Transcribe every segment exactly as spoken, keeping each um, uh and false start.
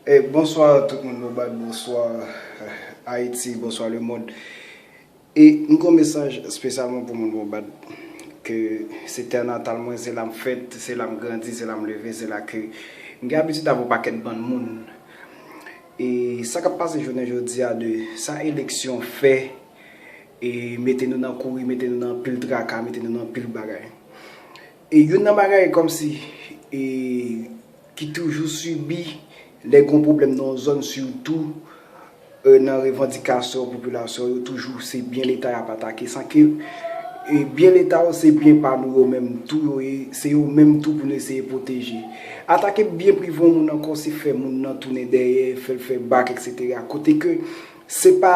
E bonswa tout moun Bobad, bonswa Ayiti, bonswa lemonn. E m gen yon mesaj espesyalman pou moun Bobad, ke se tè natal mwen, se la m fèt, se la m grandi, se la m leve, se la ke m gen abitid avè yon pakèt bann moun. E sa k ap pase jounen jodi a de sa eleksyon fè, e mete nou nan kouri, mete nou nan anpil traka, mete nou nan anpil bagay. E youn nan bagay kòmsi e ki toujou sibi lè gen yon pwoblèm nan yon zòn, sitou e nan revandikasyon popilasyon yo, toujou se byen Leta y ap atake, san ke e byen Leta yo se byen pa nou yo menm tou yo ye, se yo menm tou pou nou eseye pwoteje. Atake byen prive yon moun ankò, se fè moun nan tounen dèyè, fè l fè bak, eksetera. Kote ke se pa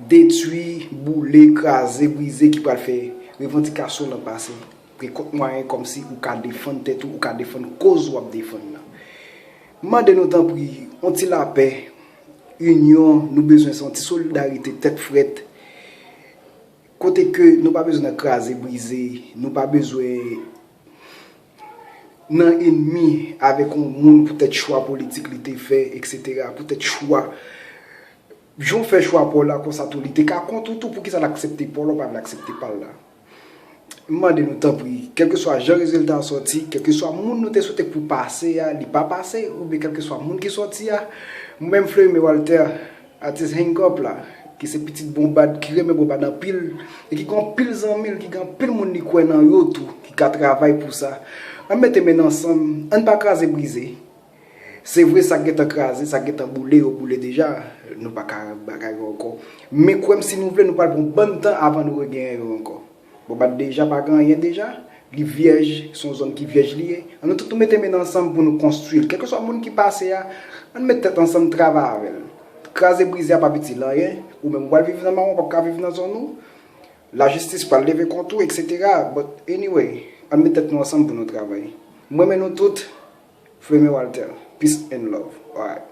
detwi, boule, kraze, brize ki pral fè revandikasyon lan pase. Gen kòk mwayen kòmsi ou ka defann tèt ou, ou ka defann koz w ap defann nan. M mande nou tanpri, yon ti lapè, inyon, nou bezwen se yon ti solidarite, tèt frèt. Kote ke nou pa bezwen nan kraze, brize, nou pa bezwen nan enmi avèk yon moun poutèt chwa politik li te fè, eksetera, poutèt chwa jan w fè chwa pa w la konsa tou, li te ka kont ou tou, poukisa l aksepte pa w la, w pa vle aksepte pa l la. M mande nou tanpri, kèlkeswa jan rezilta a sòti, kèlkeswa moun nou te swete pou pase a, li pa pase, oubyen kèlkeswa moun ki sòti a, mwen menm Fleury Walter, atis Hang Up la, ki se pitit Bonbad, ki renmen Bonbad anpil, e ki gen anpil zanmi l, ki gen anpil moun li kwè nan yo tou, ki ka travay pou sa. Ann mete men n ansanm, ann pa kraze brize. Se vre, sa k gentan kraze, sa k gentan boule, yo boule deja. Nou pa ka bagay yo ankò. Men kwè m, si nou vle, nou pral pran yon bann tan avan nou regenyen yo ankò. Bonbad deja pa gen anyen deja. Li vyèj, se yon zòn ki vyèj li ye. Ann nou tout nou mete men n ansanm pou nou konstwi l. Kèlkeswa moun ki pase a, ann met tèt ansanm travay avè l. Kraze brize a p ap itil anyen. Ou menm ou pral viv nan mawon, w p ap ka viv nan zòn ou. Lajistis pral leve kont ou, eksetera. But anyway, ann met tèt nou ansanm pou nou travay. M renmen nou tout. Fleury Walter. Peace and love. Alright.